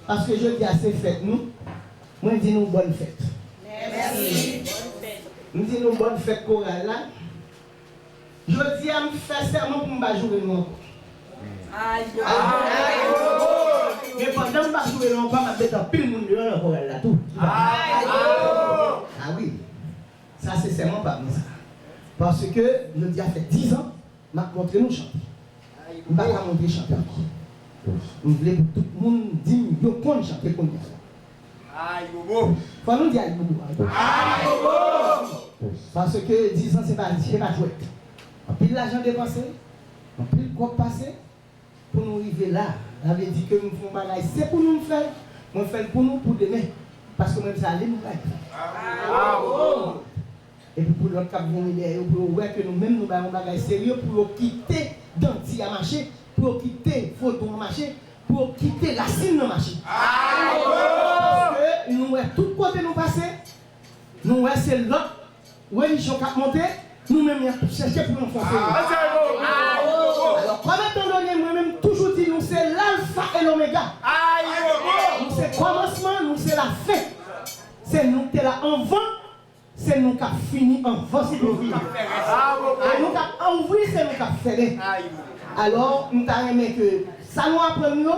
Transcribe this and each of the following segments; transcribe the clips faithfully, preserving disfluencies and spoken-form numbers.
Paske jodi a se fèt nou, mwen di nou bòn fèt. M di nou bòn fèt koral la. Jodi a m fè sèman pou m pa joure nou ankò. Men pandan m pa joure nou ankò, m ap met anpil moun deyò nan koral la tou. A wi. Sa se sèman pa m sa. Paske jodi a fè diz an, m ap montre nou chante. M pa ka montre chante ankò. M vle pou tout moun di m yo konn chante kounye a la. Fò nou di ayibobo. Paske diz an se pa, se pa jwèt. Anpil lajan depanse, anpil kòb pase pou nou rive la. Sa vle di ke m fè yon bagay, se pou nou m fè l. Mwen fè l pou nou, pou demen. Paske mwen m se ale m bay. Epi pou lòt k ap vini dèyè yo, pou yo wè ke nou menm nou bay yon bagay serye, pou yo kite danti a mache, pou yo kite vodou an mache, pou yo kite rasin nan mache. Paske nou wè tout kote nou pase, nou wè se lòt relijyon k ap monte, nou menm y ap chèche pou yo anfonse nou. Alò, kòm etan done, mwen menm toujou di nou se lalfa e lomega. Nou se kòmansman, nou se lafen. Se nou ki te la anvan, se nou k ap fini anvan si Bondye vle. E nou k ap ouvri, se nou k ap fèmen. Alò, m ta renmen ke sa nou aprann yo,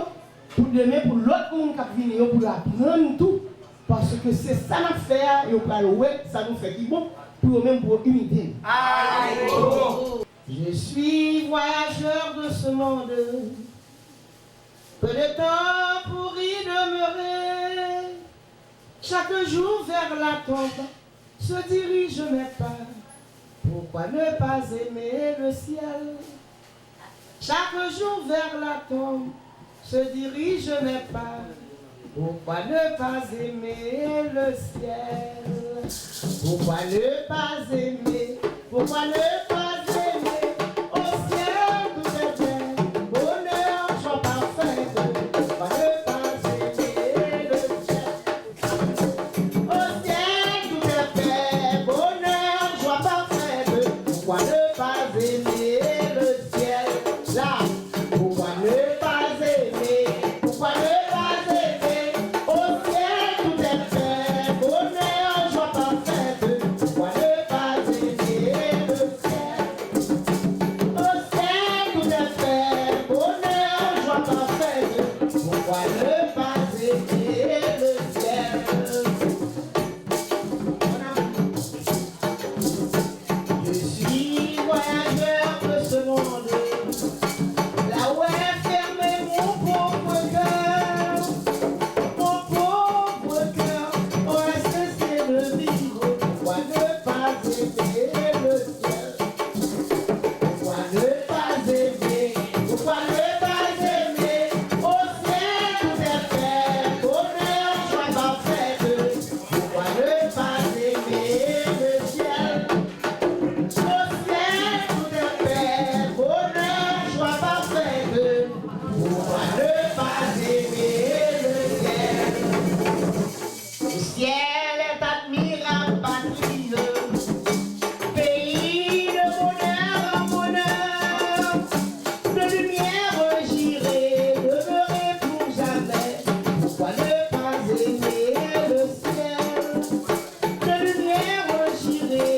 pou demen, pou lòt moun k ap vini yo, pou yo aprann tou. Paske se sa n ap fè a, yo pral wè sa nou fè ki bon, pou yo menm, pou yo imite nou. Je suis voyageur de ce monde. Peu de temps pour y demeurer. Chaque jour vers la tombe se dirigent mes pas. Pourquoi ne pas aimer le ciel? Chaque jour vers la tombe se dirigent mes pas. Pourquoi ne pas aimer le ciel? Pourquoi ne pas aimer? Pourquoi ne pas aimer? Au ciel tout est paix, bonheur, joie parfaite. Pourquoi ne pas aimer le ciel? Au ciel tout est paix, bonheur, joie parfaite. Pourquoi ne pas aimer le ciel? Là, pourquoi ne pas aimer? Pourquoi ne pas aimer? Au ciel tout est paix, bonheur, joie parfaite. Pourquoi ne pas aimer le ciel? Au ciel tout est paix, bonheur, joie parfaite. Pourquoi ne pas aimer le ciel? Je suis voyageur de ce monde. Là où est fermé mon pauvre cœur, mon pauvre cœur, oh, est-ce que c'est de vivre? Pourquoi ne pas aimer le ciel? Pourquoi ne pas aimer? Pourquoi ne pas aimer? Au ciel tout est paix, bonheur, joie parfaite. Pourquoi ne pas aimer le ciel? Au ciel tout est paix, bonheur, joie parfaite. Pourquoi ne pas aimer le ciel? Le ciel est admirable patrie, pays de bonheur en bonheur, de lumière j'irai demeurer pour jamais. Pourquoi ne pas aimer le ciel? De lumière j'irai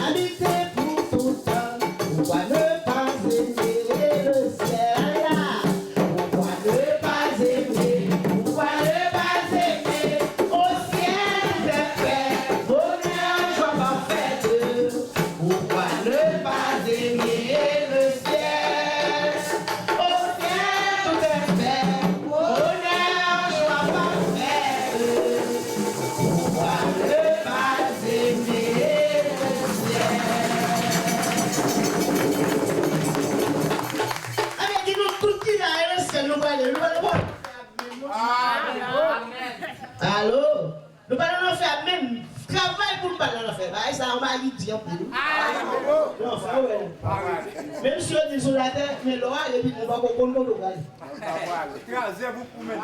habiter pour tout temps. Pourquoi ne pas aimer le ciel? Pourquoi ne pas aimer? Pourquoi ne pas aimer? Au ciel des paix, bonheur, joie parfaite. Pourquoi ne pas aimer le ciel? Au ciel tout est paix, bonheur, joie parfaite. Pourquoi ne pas aimer le ciel? Ebyen, di nou tout ki la, e nan syèl nou prale, nou prale bon. Alo? Nou pa nan lanfè menm. Travay pou nou pa nan lanfè. Bagay sa, yon bagay ki di anpil. Lanfè, wè. Menm si yo di l sou latè, men lè w ale pi lwen, ou pako konn kote w prale. Kraze bouk ou menm.